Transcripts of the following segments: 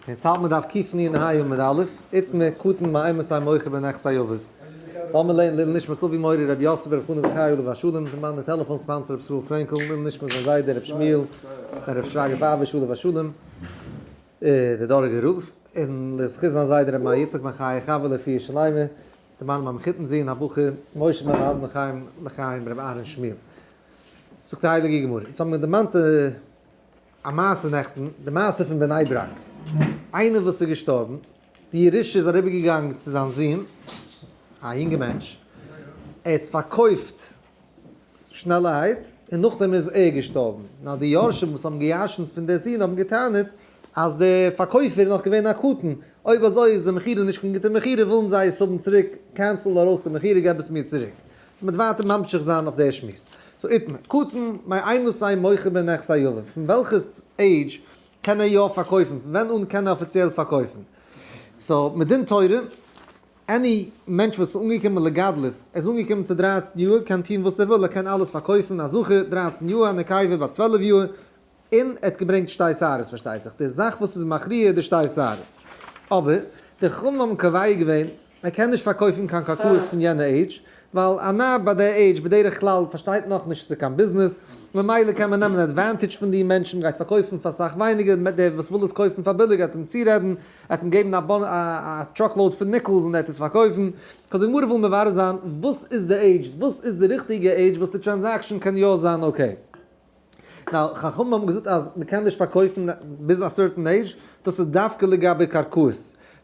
Okay, יעצט האלט מען דף קנ"ה עמוד א', איתמר קטן מאימתי מוכר בנכסי אביו. לאמיר לערנען לעילוי נשמת אבי מורי רבי יוסף ברב חנא זכריה עליו השלום, די מאן די טעלעפאן sponsor רבי ישראל פרענקל, לעילוי נשמת זיין זיידע רבי שמואל בן רבי שרגא פייוויש עליו השלום, דער דאראגער רב, און לזכות זיין זיידע רבי מאיר יצחק בן חיה חוה לרפואה שלימה, די מאן ביים מחותן זון הבחור משה בן האדמו"ר חיים לחיים רבי אהרן שמואל. זאגט די הייליגע גמרא, אונז האבן מיר דערמאנט א מעשה נעכטן, די מעשה פון בני ברק, איינער וואס איז געשטארבן, די ירושה איז אריבערגעגאנגען צו זיין זון, א יונגע מענטש, ער האט עס פארקויפט שנעלערהייט, און נאכדעם איז ער געשטארבן, נאר די יורשים וואס האבן געירשנט פון די זון האבן געטענה'ט אז דער פארקויפער איז נאך געווען א קטן, אויב אזוי איז די מכירה נישט קיין גוטע מכירה, ווילן זיי עס האבן צוריק, cancel ארויס די מכירה, געב עס מיר צוריק. so מ'וועט ווייטער ממשיך זיין אויף דער שמועס. so איתמר, קטן, מאימתי מוכר בנכסי אביו, פון וועלכע עידזש קען ער יא פארקויפן, פון ווען אן קען ער אפיציעל פארקויפן? so מדין תורה, any מענטש וואס איז אנגעקומען לגדלות, ער איז אנגעקומען צו 13 יאר, קען טון וואס ער וויל, ער קען אלעס פארקויפן, א זכר 13 יאר, א נקבה ביי 12 יאר, און ער האט געברענגט שתי שערות פארשטייט זיך, די זאך וואס איז מכריע איז די שתי שערות. אבער די חכמים האבן קובע געווען ער קען נישט פארקויפן קיין קרקעות פון יענע עידזש, ווייל א נער ביי די עידזש בדרך כלל פארשטייט נאכנישט צו קיין ביזנעס, ממילא קען מען נעמען advantage פון די מענטשן, מ'גייט פארקויפן פאר סאך ווייניגער, דער וואס וויל עס קויפן פאר ביליג גייט אים צורעדן, ער וועט אים געבן א truck load פון nickels און ער וועט עס פארקויפן. cause די גמרא וויל מברר זיין וואס איז די עידזש, וואס איז די ריכטיגע עידזש וואס די transaction קען יא זיין okay. נאר חכמים האבן געזאגט אז מען קען נישט פארקויפן ביז א certain age, דאס איז דווקא לגבי קרקעות,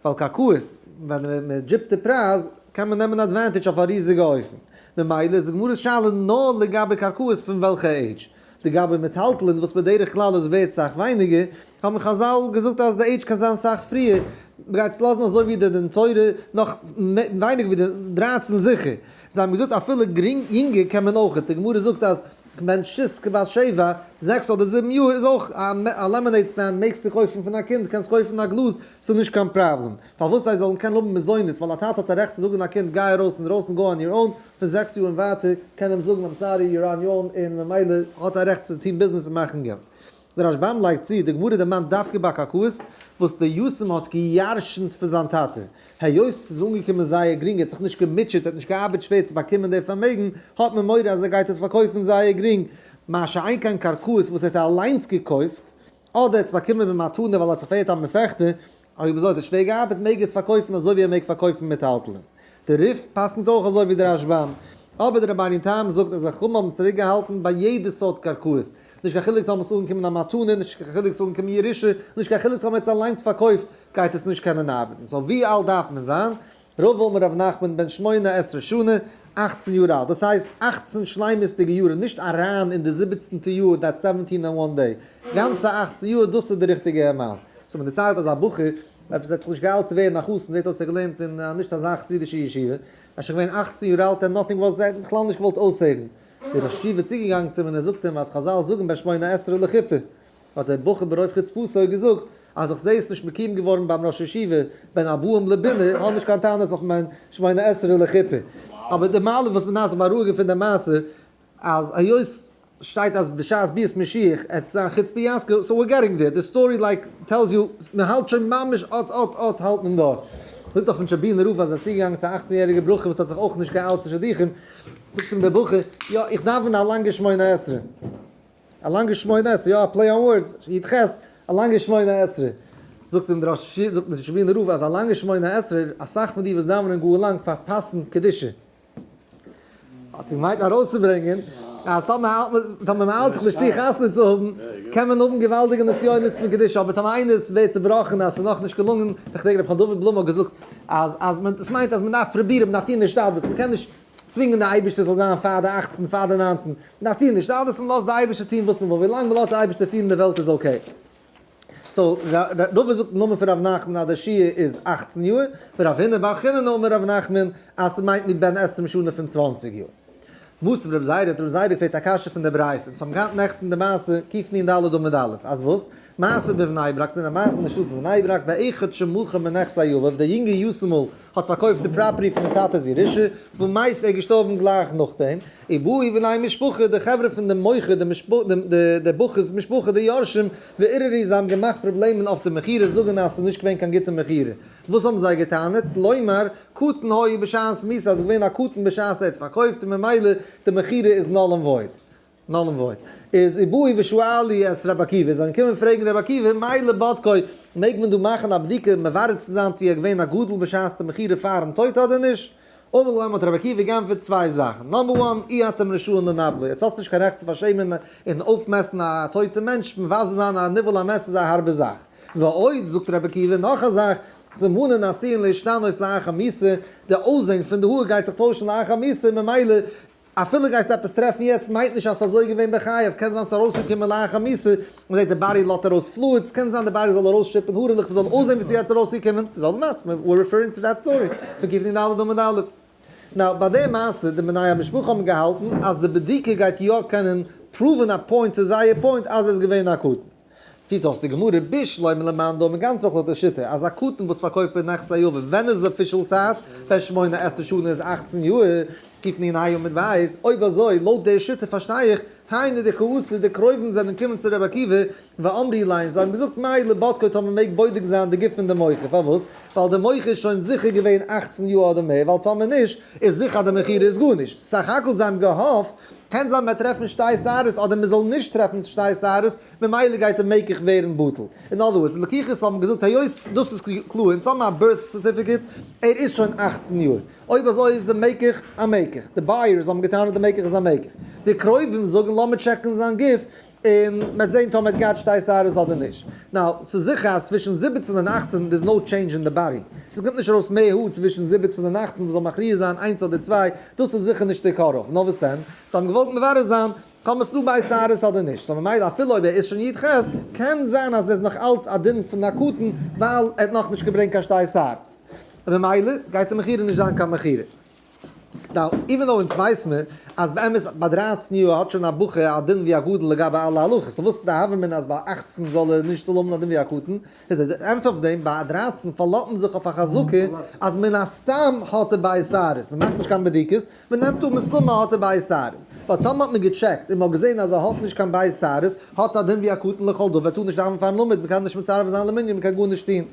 ווייל קרקעות ווען מען דזשיפט די פרייז קען מען נעמען advantage אויף א ריזיגע אופן, ממילא איז די גמרא'ס שאלה נאר לגבי קרקעות פון וועלכע עידזש, לגבי מטלטלין וואס בדרך כלל איז ווערט סאך ווייניגער, האבן חזל געזאגט אז די עידזש קען זיין סאך פריער, מען גייט עס לאזן אזוי ווי די דין תורה נאך ווייניגער ווי די 13 זיכער, זיי האבן געזאגט אפילו גרינג יונגער קען מען אויכעט, די גמרא זאגט אז בן שית כבת שבע, 6 אדער 7 יאר איז אויך א lemonade stand מעגסטו קויפן פון א קינד, קענסט קויפן א גלאז, ס'איז נישט קיין פראבלעם. פארוואס זיי זאלן קענען האבן מזונות, ווייל א טאטע האט א רעכט צו זאגן א קינד גיי ארויס אינדרויסן go on your own, פון 6 יאר און ווייטער קען אים זאגן I'm sorry you're on your own און ממילא האט א רעכט צו טון ביזנעס און מאכן געלט. דער רשב"ם לייגט צו, די גמרא דערמאנט דווקא ביי קרקעות וואס דער יתום האט געירשנט פון זיין טאטע, היות ס'איז אנגעקומען זייער גרינג, ער האט זיך נישט געמוטשעט, ער האט נישט געארבעט שווער צו באקומען די פארמעגן, האט מען מורא אז ער גייט עס פארקויפן זייער גרינג, מה שאין כן קרקעות וואס ער האט אליינס געקויפט, אדער ער האט עס באקומען במתנה ווייל ער האט זיך פארהערט א מסכתא, אויב אזוי האט ער שווער געארבעט מעג ער עס פארקויפן אזוי ווי ער מעג פארקויפן מטלטלין. דער רי"ף פסק'נט אויך אזוי ווי דער רשב"ם. אבער דער רבינו תם זאגט אז די חכמים האבן צוריק געהאלטן ביי יעדע סארט קרקעות, נישט קיין חילוק טאמער ס'איז אנגעקומען א מתנה, נישט קיין חילוק ס'איז אנגעקומען ירושה, נישט קיין חילוק טאמער ער האט עס אליינס פארקויפט, גייט עס נישט קענען ארבעטן. so ווי אלט דארף מען זיין? רבא אמר רב נחמן בן 18 שנה, 18 יאר אלט, דאס הייסט 18 שלימות'דיגע יארן, נישט אריין אין די זיבעצנטע יאר, that's 17 and one day, גאנצע 18 יאר, דאס איז די ריכטיגע amount. so מען דערציילט אז א בחור, עפעס האט זיך נישט געאיילט צו ווערן א חתן, זעט אויס ער האט געלערנט אין א נישט אזא חסידישע ישיבה, ער איז שוין געווען 18 יאר אלט and nothing was, ער האט בכלל נישט געוואלט אויסהערן. דער ראש ישיבה איז צוגעגאנגען צו אים און ער זאגט אים אז חזל זאגן בן 18 לחופה. האט דער בחור ברוב חוצפתו געזאגט אז איך זעה עס נישט מקוים געווארן ביים ראש ישיבה בן ארבעים לבינה, האב נישט קיין טענות אויף מיין 18 לחופה. אבער די מעלה וואס מען דארף זיך בארואיגן פון די מעשה, אז היות שטייט אז בשעת ביאת משיח עט זיין חוצפה יסגא, so we're getting there, די story like tells you, מען האלט שוין ממש אט אט אט האלט מען דארט. זאגט אויפן טשעבינער רב אז ער איז צוגעגאנגען צו א 18 יעריגע בחור וואס האט זיך אויך נישט געאיילט צו שידוכים, זאגט אים דער בחור, יא איך דאווען א לאנגע 18. א לאנגע 18, יא א play on words, י"ח, א לאנגע 18. זאגט אים דער ראש ישיבה, זאגט דער טשעבינער רב אז א לאנגע 18, אסאך פון די וואס דאווענען גאר לאנג פארפאסן קדושה. האט ער געמיינט ארויסצוברענגען אז טאמער האלט מען, טאמער מען האלט זיך נישט צו חתונה צו האבן, קען מען האבן געוואלדיגע נסיונות פון קדושה, אבער טאמער איינער ווערט צובראכן אז ס'איז נאכנישט געלונגען, איך געדענק רבי חיים דוד בלום האט געזאגט אז אז מען, דאס מיינט אז מען דארף פרובירן, מען דארף טון השתדלות, מען קען נישט צווינגען די אייבערשטער זאל זיין פאר די 18, פאר די 19, מען דארף טון השתדלות און לאז די אייבערשטער טון וואס מען וויל, ווילאנג מען לאזט די אייבערשטער פירן די וועלט איז okay. so רבא זאגט אין נאמען פון ר' נחמן אז די שיעור איז 18 יאר, ורב הונא בר חיננא אמר ר' נחמן אז ס'מיינט מבן עשרים שנה פון 20 יאר. מתיב רב זירא האט רב זירא געפרעגט א קשיא פון די ברייתא, אונז האבן געהאט נעכטן די מעשה קנ"ד עמוד א', אז וואס? מעשה בבני ברק, ס'איז געווען א מעשה אין די שטאט בני ברק, באחד שמכר מנכסי אביו, דער יונגער יתומ'ל האט פארקויפט די property פון די טאטע'ס ירושה, ומת, ער איז געשטארבן גלייך נאכדעם, ובאו בני משפחה, די חברה פון די מוכר, די בחור'ס משפחה, די יורשים, וערערו, זיי האבן געמאכט פראבלעמען אויף די מכירה, זאגן אז ס'איז נישט געווען קיין גוטע מכירה. וואס האבן זיי געטענה'ט? לומר, קטן היה בשעת מיתה, אז ס'איז געווען א קטן בשעת ער האט פארקויפט און ממילא די מכירה איז null and void. Null and void. איז ובאו ושאלו את רבי עקיבא, זיי זענען געקומען פרעגן רבי עקיבא, מהו לבודקו, מעג מען דא מאכן א בדיקה מברר צו זיין צו ער איז געווען א גדול בשעת די מכירה פארן טויט אדער נישט? אמר להם האט רבי עקיבא גענטפערט צוויי זאכן, number one, אי אתם רשאין לנוולו, עטס האטס נישט קיין רעכט צו פארשעמען און אויפמעסן א טויטע מענטש, מבזה זיין א ניוול המת איז א הארבע זאך. ועוד, זאגט רבי עקיבא נאך א זאך, סימנין עשויין להשתנות לאחר מיתה, די אויסזען פון די האר גייט זיך טוישן לאחר מיתה, ממילא אפילו גייסטו עפעס טרעפן יעצט מיינט נישט אז ס'איז אזוי געווען בחייו, קען זיין ס'איז ארויסגעקומען לאחר מיתה, מ'זעט די body לאזט ארויס fluids, קען זיין די body זאל ארויסשיפן הארעלעך וואס זאל אויסזען ווי ס'איז יעצט ארויסגעקומען, די זעלבע מעשה, we're referring to that story פון קנ"ד עמוד א'. Now, ביי די מעשה, די בני המשפחה האבן געהאלטן אז די בדיקה גייט יא קענען prove ן א point צו זייער point אז ער איז געווען א קטן. פירט אויס די גמרא, בשלמא למאן דאמר גאנץ אויך לויט די שיטה אז א קטן וואס פארקויפט בנכסי אביו ווען איז די official צייט? בן שמונה עשרה שנה איז 18 יאר, קנ"ה עמוד ב', אויב אזוי לויט די שיטה פארשטיי איך, היינו דקאתו די קרובים זענען געקומען צו רבי עקיבא ואמרי ליה זיי האבן געזאגט מהו לבודקו טאמער מעג בודק זיין די גוף פון די מוכר פארוואס? ווייל די מוכר איז שוין זיכער געווען 18 יאר אדער מער ווייל טאמער נישט איז זיכער אז די מכירה איז גארנישט סך הכל זיי האבן געהאפט קען זיין מ'וועט טרעפן שתי שערות אדער מ'זאל נישט טרעפן שתי שערות ממילא גייט די מקח ווערן בטל. אין other words, די לקוחות האבן געזאגט היות דאס איז קלאר, אונז האבן א birth certificate, ער איז שוין 18 יאר, אויב אזוי איז די מקח א מקח. די buyers האבן געטענה'ט די מקח איז א מקח. די קרובים זאגן לאמיר טשעקן זיין גוף און מ'וועט זען טאמער ער האט געהאט שתי שערות אדער נישט. Now, ס'איז זיכער אז צווישן 17 און 18 there's no change אין די body. ס'קומט נישט ארויס מער האר צווישן 17 און 18 וואס זאל מכריע זיין איינס אדער צוויי, דאס איז זיכער נישט די cut-off. נאר וואס דען? זיי האבן געוואלט מברר זיין טאמער ס'דא ב' שערות אדער נישט, so ממילא אפילו אויב ער איז שוין י"ח, קען זיין אז ער איז נאך אלץ א דין פון א קטן, ווייל ער האט נאכנישט געברענגט קיין שתי שערות. ממילא גייט די מכירה נישט זיין קיין מכירה. Now, even though אונז ווייס מיר אז באמת ביי 13 יאר האט שוין א בחור א דין ווי א גדול לגבי אלע הלכות, so וואס איז די הוה אמינא אז ביי 18 זאל ער נישט זאל האבן א דין ווי א קטן? איז די ענטפער אויף דעם, ביי 13 פארלאזט מען זיך אויף א חזקה אז מן הסתם האט ער ב' שערות, מען מאכט נישט קיין בדיקות, מען נעמט אן מסתמא האט ער ב' שערות, ווייל טאמער האט מען געטשעקט און מען האט געזען אז ער האט נישט קיין ב' שערות, האט א דין ווי א קטן לכל דבר, טאר נישט דאווענען פארן עמוד, מען קען נישט מצרף זיין למנין, מען קען גארנישט טון.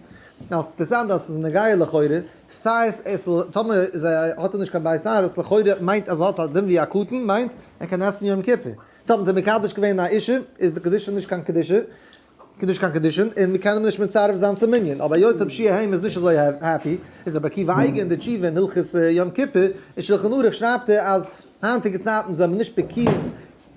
Now, ס'אינטערעסאנט אז ס'איז נוגע לכאורה, סיי עס איז טאמער איז ער האט ער נישט קיין ב' שערות, לכאורה מיינט אז ער האט א דין ווי א קטן, מיינט ער קען עסן יום כיפור. טאמער איז ער מקדש געווען א אישה, איז די קדושה נישט קיין קדושה, נישט קיין קידושין, און מ'קען אים נישט מצרף זיין צום מנין, אבער היות רבי שיע היים איז נישט אזוי happy, איז רבי עקיבא אייגער אין די תשובה אין הלכות יום כיפור, אין שלחן ערוך שרייבט ער אז היינטיגע צייטן זענען מיר נישט בקי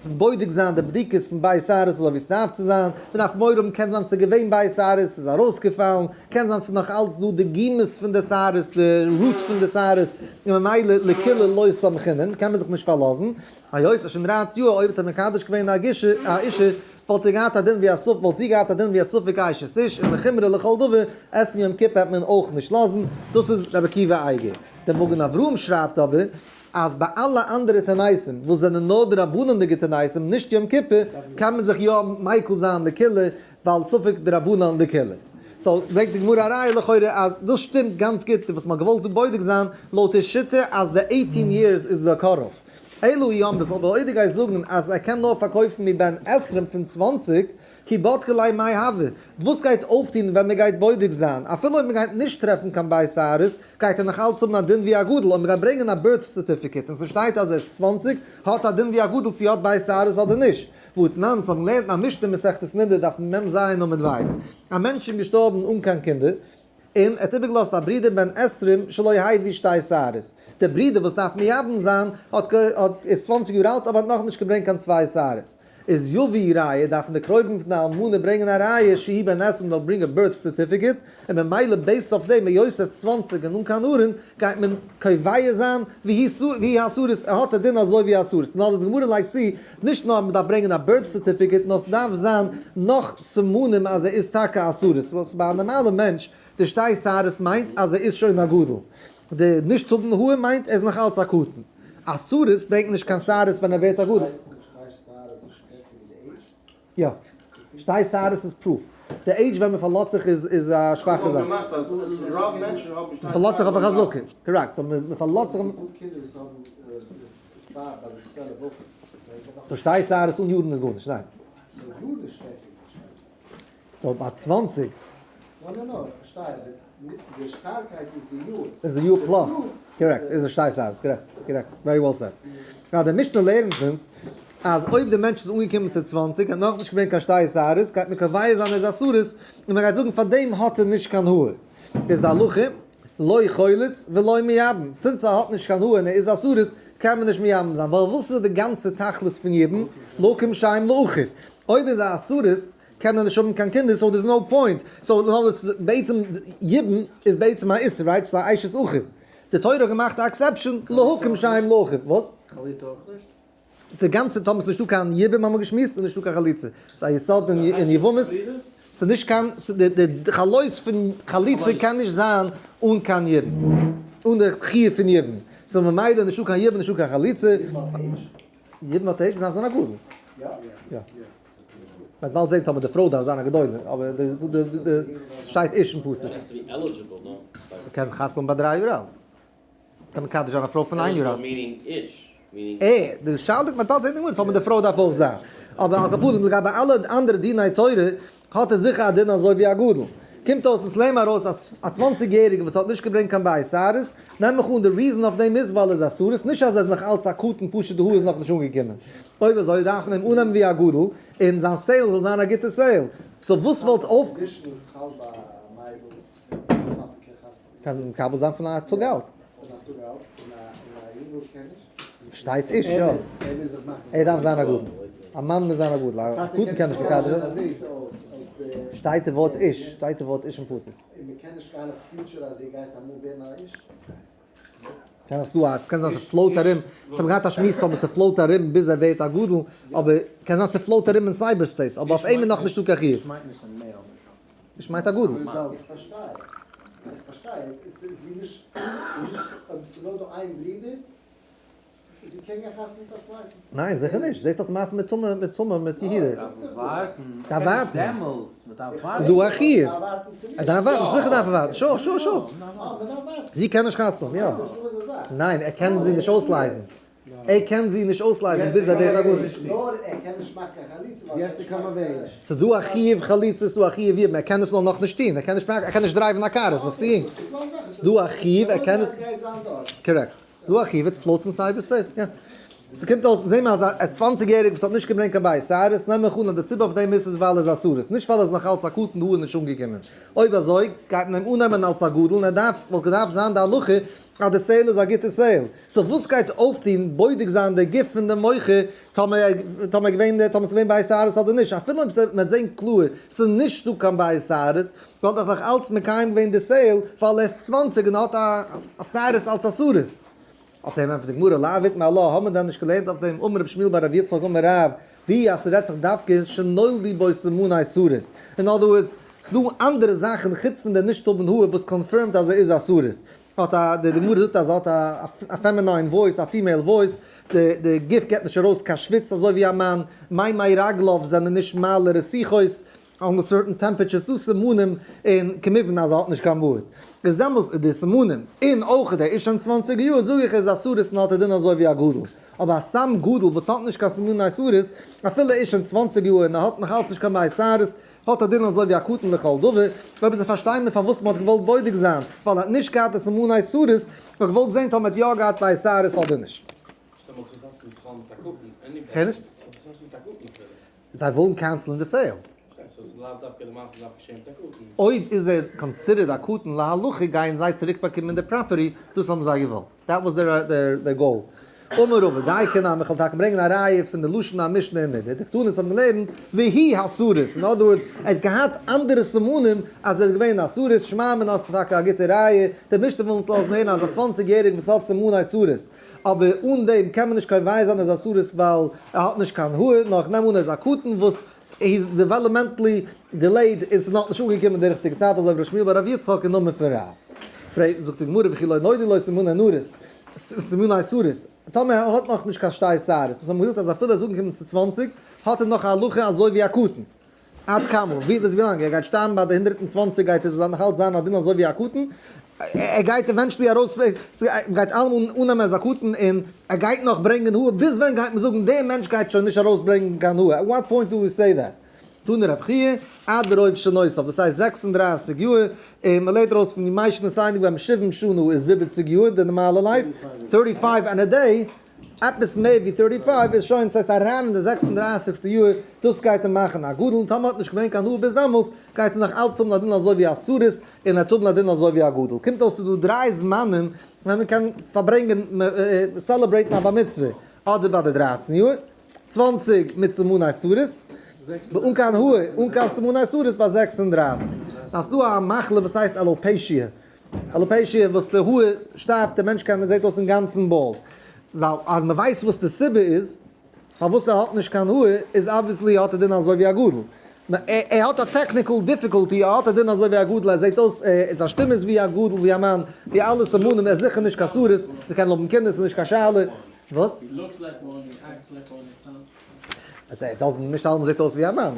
צו בודק זיין די בדיקות פון ב' שערות אזוי ווי עס דארף צו זיין, מ'דארף מורא האבן קען זיין ס'איז געווען ב' שערות ס'איז ארויסגעפאלן, קען זיין ס'איז נאך אלץ דא די גומות פון די שערות, די root פון די שערות, און ממילא לקולא לא סמכינן, קען מען זיך נישט פארלאזן, היות אז שוין 13 יאר אויב האט ער מקדש געווען א אישה, וואלט ער געהאט א דין ווי א ספק, וואלט זי געהאט א דין ווי א ספק אשת איש, און לחומרא לכל דבר, עסן יום כיפור העט מען אויך נישט לאזן, דאס איז רבי עקיבא אייגער. דער מגן אברהם שרייבט אבער, אז ביי אלע אנדערע תעניתים, וואס זענען נאר דרבנן'דיגע תעניתים, נישט יום כיפור, קען מען זיך יא מיקל זיין לקולא, ווייל ספק דרבנן לקולא. So, ברענגט די גמרא א ראיה לכאורה אז דאס שטימט גאנץ גוט וואס מ'האט געוואלט דא בודק זיין לויט די שיטה אז די 18 years איז די cut-off. אלא אי אמרת, אבער אויב דו גייסט זאגן אז ער קען נאר פארקויפן מבן עשרים פון 20, כי בדקה ליה מאי הוי, וואס גייט אויפטון ווען מען גייט בודק זיין? אפילו אויב מען גייט נישט טרעפן קיין ב' שערות, גייט ער נאך אלץ האבן א דין ווי א גדול, אויב מען גייט ברענגען א birth certificate און ס'שטייט אז ער איז 20, האט א דין ווי א גדול צו האט ב' שערות אדער נישט. והתנן, ס'האבן געלערנט אין א משנה מסכת נדה דף מ"ז עמוד ב', א מענטש איז געשטארבן אן קיין קינדער, און ער האט איבערגעלאזט א ברודער בן עשרים שלא הביא שתי שערות. דער ברודער וואס דארף מייבם זיין האט האט איז 20 יאר אלט אבער האט נאכנישט געברענגט קיין צוויי שערות. איז יביא ראיה דארפן די קרובים פון די אלמנה ברענגען א ראיה שהוא בן עשרים זאל ברענגען birth certificate, און ממילא based אויף דעם היות ער איז 20 און אן קיין הארן גייט מען קובע זיין והוא הסריס, ער האט א דין אזוי ווי א סריס. נאר די גמרא לייגט צו, נישט נאר מען דארף ברענגען א birth certificate, נאר ס'דארף זיין נאך סימנים אז ער איז טאקע א סריס. וואס ביי א נארמאלע מענטש, די שתי שערות מיינט אז ער איז שוין א גדול. די נישט האבן האר מיינט ער איז נאך אלץ א קטן. א סריס ברענגט נישט קיין שערות ווען ער ווערט א גדול. יא. שתי שערות איז proof. די עידזש ווען מען פארלאזט זיך איז איז א שוואכע זאך. מען פארלאזט זיך אויף א חזקה, correct, so מען פארלאזט זיך. So שתי שערות אן יארן איז גארנישט, ניין. So ביי 20. איז די יאר plus, correct, איז די שתי שערות, גערעכט, גערעכט, very well said. Now די משנה לערנט אונז אז אויב די מענטש איז אנגעקומען צו 20 און נאכנישט געווען קיין שתי שערות, גייט מען קובע זיין ער איז א סריס, און מען גייט זאגן פאר דעם האט ער נישט קיין האר. איז די הלכה, לא חולץ ולא מייבם. Since ער האט נישט קיין האר און ער איז א סריס, קען מען נישט מייבם זיין. ווייל וואס איז די גאנצע תכלית פון יבום? להקים שם לאחיו. אויב איז ער א סריס, קען ער נישט האבן קיין קינדער, so there's no point. So בעצם יבום איז בעצם א איסור, right? ס'איז א אשת אחיו. די תורה האט געמאכט א exception, להקים שם לאחיו. וואס? חליצה אויך נישט? די גאנצע טאמער ס'נישטא קיין יבום האבן מיר געשמועסט איז נישטא קיין חליצה. ס'איז א יסוד אין יבמות. ס'איז נישט קיין, די חלות פון חליצה קען נישט זיין אן קיין יבום. אן די חיוב פון יבום. So ממילא נישטא קיין יבום נישטא קיין חליצה. יבום האט עידזש? דארף זיין א גדול. יא. יא. מ'וועט באלד זען טאמער די פרוי דארף זיין א גדולה, אבער די די שטייט איש אין פסוק. ס'קען חתונה האבן ביי 3 יאר אלט. קען מקדש זיין א פרוי פון 1 יאר אלט. אה, די שאלה מ'וועט באלד זען אין גמרא טאמער די פרוי דארף אויך זיין. אבער על כל פנים לגבי אלע אנדערע דיני תורה האט ער זיכער א דין אזוי ווי א גדול. קומט אויס און ס'לערנט מיר ארויס אז א 20 יעריגער וואס האט נישט געברענגט קיין בית שערות, נעם איך אן די reason אויף דעם איז ווייל ער איז א סריס, נישט אז ער איז נאך אלץ א קטן פשוט די האר איז נאכנישט אנגעקומען. אויב אזוי דארף מען אים אננעמען ווי א גדול, און זיין sale זאל זיין א גוטע sale. So וואס וואלט אויף. קען מקבל זיין פון א טאג אלט. שטייט איש, יא. ער דארף זיין א גדול. א מאן מוז זיין א גדול. א קטן קען נישט מקבל זיין. שטייט די ווארט איש. שטייט די ווארט איש אין פסוק. קען זיין ס'דא א, ס'קען זיין ס' float ארום, ס'האט מען געהאט א שמועס אבער ס' float ארום ביז ער ווערט א גדול, אבער קען זיין ס' float ארום אין cyber space, אבער אויף אים איז נאכנישטא קיין חיוב. איש מיינט א גדול. איך פארשטיי, איך פארשטיי, ס'איז נישט, ס'איז נישט, אויב ס'איז נאר דא איין ברודער, זי קען גיין חתונה מיט א צווייטן. ניין זיכער נישט, זעסט דאך די מעשה מיט תמר, מיט תמר מיט יהודה. דארף ווארטן. ס'איז דא א חיוב. ער דארף ווארטן, זיכער דארף ער ווארטן, sure sure sure. זי קען נישט חתונה האבן, יא. ניין ער קען זי נישט אויסלייזן. ער קען זי נישט אויסלייזן ביז ער ווערט א גדול. ס'איז דא א חיוב חליצה, ס'איז דא א חיוב יבום, ער קען עס נאר נאכנישט טון, ער קען נישט ער קען נישט drive ן א קאר, ער איז נאך צו יונג. ס'איז דא א חיוב, ער קען עס, correct. ס'איז דא א חיוב, it floats אין cyber space, יא. ס'קומט אויס, זעהן מיר אז א 20 יעריגער וואס האט נישט געברענגט קיין בית שערות, נעם איך אן אז די סיבה אויף דעם איז איז ווייל ער איז א סריס, נישט ווייל ער איז נאך אלץ א קטן די האר איז נישט אנגעקומען. אויב אזוי, גייט מען אים אננעמען אלץ א גדול און ער דארף, וואלט געדארפט זיין די הלכה אז די sale איז א גוטע sale. So וואס גייט אויפטון בודק זיין די גוף פון די מוכר טאמער טאמער געווען טאמער ס'איז געווען בית שערות אדער נישט, אפילו אויב מ'וועט זען קלאר ס'איז נישט דא קיין בית שערות, וואלט איך נאך אלץ מקיים געווען די sale ווייל ער איז 20 און האט א status אלץ א סריס. אויף דעם ענטפערט די גמרא, לאו איתמר עלה, האט מען דען נישט געלערנט אויף דעם אמר רבי שמואל בר רבי יצחק אמר רב, ווי אז ס'רעדט זיך דווקא שנולדו בו סימני סריס. אין other words, ס'דא אנדערע זאכן חוץ פון די נישט האבן האר וואס confirm ט אז ער איז א סריס. האט א, די גמרא זאגט אז ער האט א feminine voice, א female voice, די גוף געבט נישט ארויס קיין שוויץ אזוי ווי א מאן, מימי רגליו זענען נישט מעלה רתיחות, under certain temperatures, דא סימנים און כמובן אז ער האט נישט קיין בארד. איז דעמאלס איז די סימנים, און אויך דער איז שוין 20 יאר, זאג איך איז א סריס און האט א דין אזוי ווי א גדול. אבער א סתם גדול וואס האט נישט קיין סימני סריס, אפילו ער איז שוין 20 יאר און ער האט נאך אלץ נישט קיין בית שערות, האט א דין אזוי ווי א קטן לכל דבר. אויב אזוי פארשטיי מיר פארוואס מען האט געוואלט בודק זיין, ווייל ער האט נישט געהאט די סימני סריס, מען האט געוואלט זען טאמער ער האט יא געהאט בית שערות אדער נישט. זיי ווילן cancel ן די sale. אויב איז ער considered א קטן להלכה גייען זיי צוריק באקומען די property, דאס האבן זיי געוואלט, that was דעיר goal. אמר רבא, דייקא נמי, איך וועל טאקע ברענגען א ראיה פון די לשון המשנה אין נדה, דקתני האבן געלערנט והוא הסריס, אין other words, ער האט געהאט אנדערע סימנים אז ער איז געווען א סריס, שמע מינה האסטו טאקע א גוטע ראיה, די משנה וויל אונז לאזן הערן אז א 20 יעריג וואס האט סימני סריס, אבער אן דעם קען מען נישט קובע זיין אז א סריס ווייל ער האט נישט קיין האר, נאר איך נעם אן ער איז א קטן וואס he's developmentally delayed און ס'איז נאכנישט אנגעקומען די ריכטיגע צייט אזוי ווי ר' שמואל בר ר' יצחק אין נאמען פון רב. פרעגט זאגט די גמרא וכי לא נודעו לו סימני נרות, סימני סריס, טאמער ער האט נאכנישט קיין שתי שערות, אונז האבן געזאגט אז אפילו ער איז אנגעקומען צו 20 האט ער נאך א הלכה אזוי ווי א קטן. עד כמה, ווי ביז ווילאנג ער גייט שטארבן ביי די 120 גייט עס נאך אלץ זיין א דין אזוי ווי א קטן, ער גייט eventually ארויס, גייט אלעמאל אננעמען אז א קטן און ער גייט נאך ברענגען האר, ביז ווען גייט מען זאגן דער מענטש גייט שוין נישט ארויסברענגען קיין האר, at what point do we say that? תני רב חייא, עד רוב שנותיו, דאס הייסט 36 יאר, און מען לערנט ארויס פון ימי שנותינו בהם שבעים שנה איז 70 יאר די נארמאלע life, 35 and a day, עפעס מער ווי 35 איז שוין, ס'הייסט אריין אין די 36'סטע יאר, דאס גייט אים מאכן א גדול, טאמער האט נישט געווען קיין האר ביז דעמאלס, גייט ער נאך אלץ האבן א דין אזוי ווי א סריס, און ער וועט האבן א דין אזוי ווי א גדול. קומט אויס ס'איז דא דריי זמנים ווען מען קען פארברענגען, celebrate ן א בר מצוה, אדער ביי די 13 יאר, 20 מיט סימני שערות, אן קיין האר, אן קיין סימני שערות ביי 36. ס'איז דא א מחלה וואס הייסט alopecia. Alopecia וואס די האר שטארבט, דער מענטש קען, זעט אויס אינגאנצן bald. אז מען ווייסט וואס די סיבה איז, פארוואס ער האט נישט קיין האר, איז obviously האט ער דין אזוי ווי א גדול. ער האט א technical difficulty, ער האט א דין אזוי ווי א גדול, ער זעט אויס, זיין שטימע איז ווי א גדול, ווי א מאן, די אלע סימנים, ער איז זיכער נישט קיין סריס, זיי קענען האבן קינדער, ס'איז נישט קיין שאלה. וואס? אז ער doesn't, נישט אלעמאל זעט אויס ווי א מאן,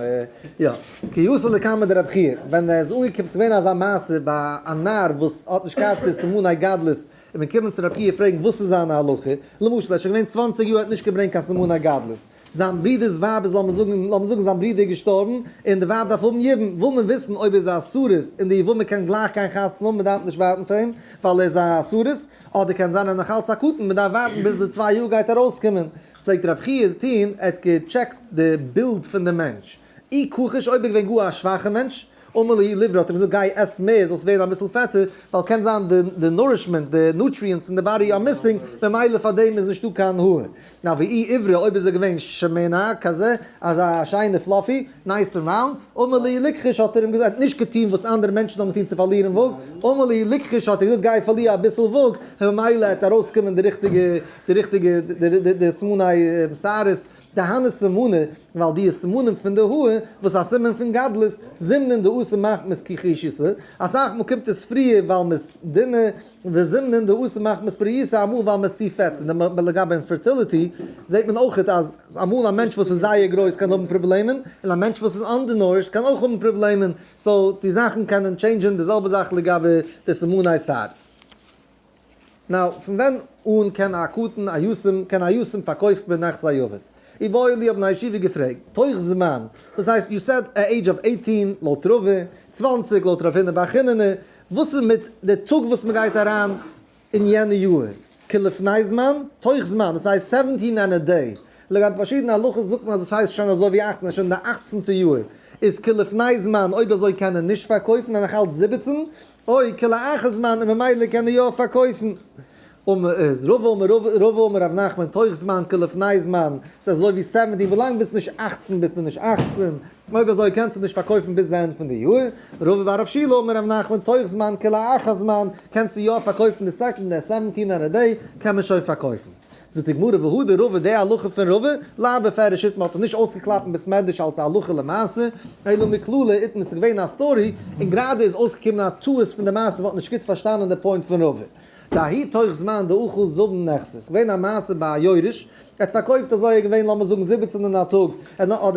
יא. כי אתא לקמיה דרב חייא, ווען ער איז אנגעקומען, ס'איז געווען אזא מעשה ביי א נער וואס האט נישט געהאט די סימני גדלות, און מען קומען צו רב חייא פרעגן וואס איז זיין הלכה, למשל ער איז שוין געווען 20 יאר ער האט נישט געברענגט קיין סימני גדלות, זיין ברודער'ס ווייב איז לאמיר זאגן, לאמיר זאגן זיין ברודער איז געשטארבן, און די ווייב דארף האבן יבום, וויל מען וויסן אויב ער איז א סריס, און די יבמה קען גלייך גיין חתונה האבן, מען דארף נישט ווארטן פאר אים, ווייל ער איז א סריס, אדער קען זיין ער איז נאך אלץ א קטן, מען דארף ווארטן ביז די צוויי יאר גייט ארויסקומען. פלעגט רב חייא טון, ער האט געטשעקט די בילד פון די מענטש, אי כחיש אויב ער געווען גאר א שוואכע מענטש, אמר ליה ליברא האט אים געזאגט גיי עס מער זאלסט ווערן אביסל פעטער, ווייל קען זיין די nourishment, די nutrients אין די body are missing, ממילא פאר דעם איז נישטא קיין האר. נאר ואי עיברא אויב איז ער געווען שמנה כזה, אזא שיינע fluffy, nice און round, אמר ליה ליכחיש האט ער אים געזאגט, ער האט נישט געטון וואס אנדערע מענטשן האבן געטון צו פארלירן וואג, אמר ליה ליכחיש האט ער געזאגט גיי פארליר אביסל וואג, ממילא העט ארויסקומען די ריכטיגע די ריכטיגע די סימני שערות, די הני סימני, ווייל די סימנים פון די האר, וואס א סימן פון גדלות, זימנין דאתו מחמת כחישותא, אסאך מאל קומט עס פריער ווייל מ'איז דינער, וזימנין דאתו מחמת פריעותא, אמאל ווייל מ'איז צו פעט, און לגבי infertility זעט מען אויכעט אז אמאל א מענטש וואס איז זייער גרויס קען האבן פראבלעמען, און א מענטש וואס איז undernourished קען אויך האבן פראבלעמען, so די זאכן קענען change ען, די זעלבע זאך לגבי די סימני שערות. Now, פון ווען אן קען א קטן, א יתום, קען א יתום פארקויפן בנכסי אביו? איבעיא להו האבן א ישיבה געפרעגט, תוך זמן, דאס הייסט you said a age of 18 לויט רבא, 20 לויט רב הונא בר חיננא, וואס איז מיט די טאג וואס מען גייט אריין אין יענע יאר? כלפני זמן, תוך זמן, דאס הייסט 17 and a day. לגבי פארשידענע הלכות זאגט מען אז דאס הייסט שוין אזוי ווי 18, איז שוין די 18'טע יאר. איז כלפני זמן, אויב אזוי קען ער נישט פארקויפן, און נאך אלץ 17, אוי, כלאחר זמן, און ממילא קען ער יא פארקויפן. איז רבא אמר רבא אמר רב נחמן תוך זמן כלפני זמן, ס'איז אזוי ווי 17, ווילאנג ביסט נישט 18 ביסטו נישט 18, אויב אזוי קענסטו נישט פארקויפן ביז די end פון די יאר. רבא בר רב שילא אמר רב נחמן תוך זמן כלאחר זמן, קענסטו יא פארקויפן די second, די 17 and a day, קען מען שוין פארקויפן. זאגט די גמרא והא דרבא די הלכה פון רבא, לאו בפירוש איתמר האט ער נישט אויסגעקלאפט אין בית מדרש אלס א הלכה למעשה, אלא מכללא איתמר ס'איז געווען א story, און גראדע איז אויסגעקומען א טעות פון די מעשה מ'האט נישט גוט פארשטאנען די point פון רבא. דההוא תוך זמן דאכל זבן נכסי, ס'איז געווען א מעשה ביי א יורש, ער האט פארקויפט אזוי ער איז געווען לאמיר זאגן 17 אין א טאג, אדער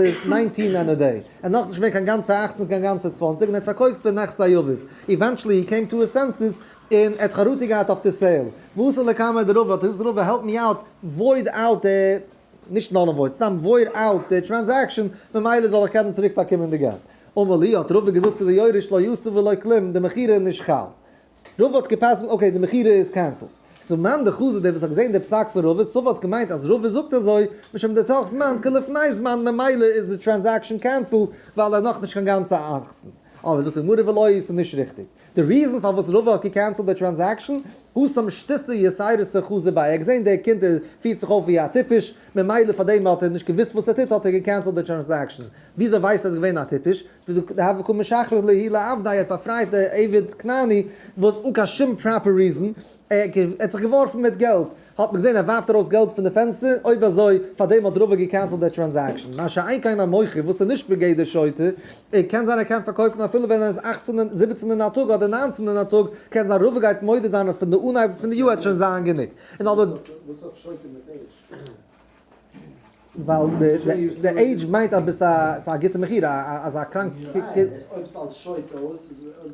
19 and a day, ער איז נאכנישט געווען קיין גאנצע 18 קיין גאנצע 20, און ער האט פארקויפט בנכסי אביו, eventually he came to his senses, און ער האט חרטה געהאט אויף די sale. ואתא לקמיה דרבא, האט ער געזאגט רבא help me out, void out די, נישט null and void, סתם void out די transaction, ממילא זאל איך קענען צוריק באקומען די געלט. אמר ליה, האט רבא געזאגט צו די יורש לא יתיב ולא כלום, די מכירה איז נישט חל. רבא האט געפסקנט okay די מכירה איז cancelled. So מאן דחזא דער וואס האט געזען די פסק פון רבא, סבר האט געמיינט אז רבא זאגט אזוי, משום דתוך זמן כלפני זמן ממילא איז די transaction cancelled ווייל ער איז נאכנישט קיין גאנצע 18. אבער זאגט די גמרא ולא היא ס'איז נישט ריכטיג. די reason פארוואס רבא האט געקענסלט די transaction, התם שטותא יתירתא חזא ביה, ער האט געזען דער קינד ער פירט זיך אויף ווי א טיפש, ממילא פאר דעם האט ער נישט געוואוסט וואס ער טוט האט ער געקענסלט די transaction. וויאזוי ווייסט ער איז געווען א טיפש? דהוה קא משחרר להו לעבדיה, ער האט באפרייט די עבד כנעני וואס אן קיין שום proper reason, ער האט זיך געווארפן מיט געלט, האט מען געזען ער ווארפט ארויס געלט פון די פענסטער, אויב אזוי פארדעם האט רבא געקענסלט די transaction, מה שאין כן א מוכר וואס איז נישט בגדר שוטה, ער קען זיין ער קען פארקויפן אפילו ווען ער איז 18 און 17 אין א טאג אדער 19 אין א טאג, קען זיין רבא גייט מודה זיין אז פון די אנהייב פון די יאר העט שוין זיין גענוג, און אדער. וואס האט שוטה מיט עידזש? ווייל די עידזש מיינט אז ביסט א, ס'איז א גוטע מכירה, אז א קראנק קינד. אויב ס'אלץ שוטה אויס, איז אויב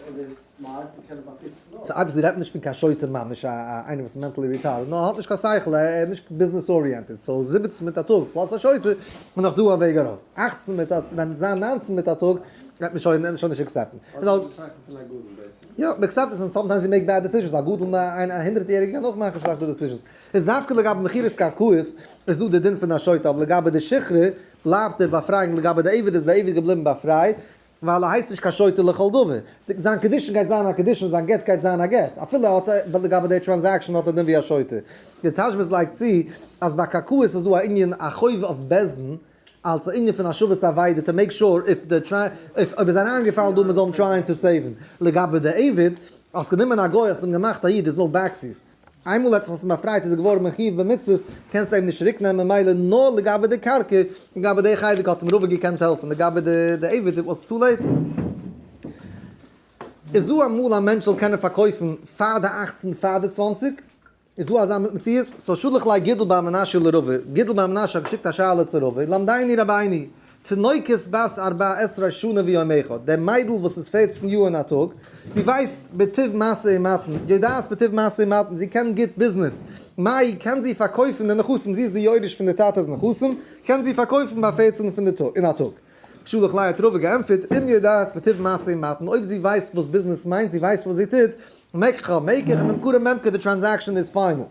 ער איז smart קען ער באפוצן אויך. so obviously רעדט מען נישט פון קיין שוטה ממש, א איינער וואס איז mentally retarded, נאר ער האט נישט קיין שכל, ער איז נישט business oriented, so 17 מיט א טאג plus א שוטה איז נאך דא א וועג ארויס. 18 מיט א, ווען זיין 19 מיט א טאג וועט מען שוין שוין נישט accept ן. האט נישט די שכל פון א גדול בעצם. יא, מען accept עס און sometimes you make bad decisions, א גדול, א הונדרעט יעריגער קען אויך מאכן שלעכטע decisions. איז דווקא לגבי מכירת קרקעות איז דא די דין פון א שוטה, אבער לגבי די שחרור בלייבט ער באפרייאונג, לגבי די עבד איז די עבד געבליבן באפרייט, ווייל ער הייסט נישט קיין שוטה לכל דבר. זיין קידושין גייט זיין א קידושין, זיין גט גייט זיין א גט, אפילו האט ער, לגבי די transaction האט ער דין ווי א שוטה. די תשבץ לייגט צו אז ביי קרקעות איז דא א ענין א חוב אויף בית דין, אלס א ענין פון השבת אבידה to make sure if די if אויב איז אריינגעפאלן דא מען זאל אים try ען צו save ן. לגבי די עבד, האסט גענומען א גוי האסט אים געמאכט א איד איז no backsies. איינמאל ער האט זיך באפרייט איז ער געווארן מחיוב במצוות, קענסטו אים נישט צוריק נעמען ממילא נאר לגבי די קרקע, לגבי די חלק האט אים רבא געקענט העלפן, לגבי די עבד it was too late. איז דא אמאל א מענטש זאל קענען פארקויפן פאר די 18 פאר די 20? איז דא אזא מציאות? so שלח ליה גידל בר מנשיא לרבא, גידל בר מנשיא האט געשיקט א שאלה צו רבא, למדני רבינו, תינוקת בת 14 שנה ויום אחד, דער מיידל וואס איז 14 יאר און א טאג, זי ווייסט בטיב משא ומתן, יודעת בטיב משא ומתן, זי קען גוט ביזנעס, מאי קען זי פארקויפן די נכסים, זי איז די יורש פון די טאטע'ס נכסים, קען זי פארקויפן ביי 14 פון די טאג, אין א טאג. שלח ליה האט רבא געענטפערט, אם יודעת בטיב משא ומתן, אויב זי ווייסט וואס ביזנעס מיינט, זי ווייסט וואס זי טוט, מקחה מקח וממכרא ממכר, די transaction איז final.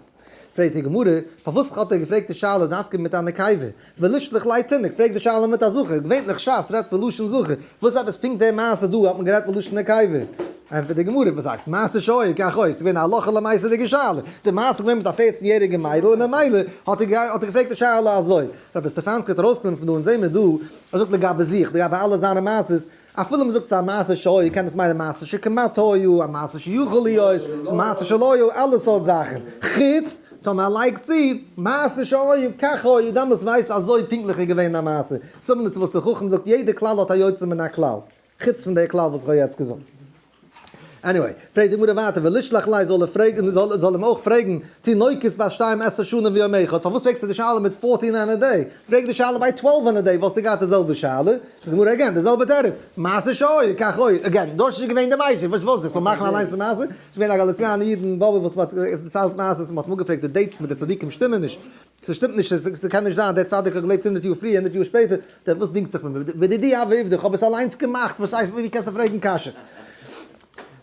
פרעגט די גמרא, פארוואס האט ער געפרעגט די שאלה דווקא מיט א נקבה? ולישלח ליה תינוק, פרעג די שאלה מיט א זכר, געווענליך שס רעדט בלשון זכר, וואס עפעס פונקט די מעשה דא האט מען גערעדט בלשון נקבה? ענטפערט די גמרא, וואס הייסט מעשה שהיה כך היה, ס'איז געווען א הלכה למעשה'דיגע שאלה, די מעשה איז געווען מיט א 14 יעריגע מיידל און ממילא האט ער געפרעגט די שאלה אזוי. רבי סטעפאנסקי האט ארויסגענומען פון דא און זעהן מיר דא, ער זאגט לגבי זיך, לגבי אלע זיינע מעשות, אפילו מען זאגט ס'איז א מעשה שהיה, קען עס מיינען מעשה שכמעט היה, א מעשה שיכול להיות, ס'איז מעשה שלא היה, אלע סארט זאכן. חוץ טאמער ער לייגט צו, מעשה שהיה, כך היה, דאמאלס ווייסט אזוי פונקטליך איז געווען א מעשה. similar צו וואס דער חכם זאגט, יעדע כלל האט א יוצא מן הכלל. חוץ פון דער כלל וואס איך האב יעצט געזאגט. anyway, פרעגט די גמרא ווייטער, ולישלח ליה זאל ער פרעגן, זאל אים אויך פרעגן, תינוקת בת 12 שנה ויום אחד, פארוואס פרעגסטו די שאלה מיט 14 and a day? פרעג די שאלה ביי 12 and a day, וואלסטו געהאט די זעלבע שאלה. זאגט די גמרא again, די זעלבע תירוץ, מעשה שהיה, כך היה, again, דאס איז געווען די מעשה, וואס ווילסטו, איך זאל מאכן אליינס די מעשה? ס'איז געווען א גאליציאנער איד אין באבוב וואס מ'האט דערציילט מעשות און מ'האט אים אפגעפרעגט די dates מיט די צדיקים שטימען נישט, ס'שטימט נישט, ס'קען נישט זיין, דער צדיק האט געלעבט 100 יאר פריער, 100 יאר שפעטער, דער וואס דינגסט זיך מיט מיר? בדידי הוה עובדא, איך האב עס אליינס געמאכט, וואס הייסט ווי קענסטו פרעגן קשיות?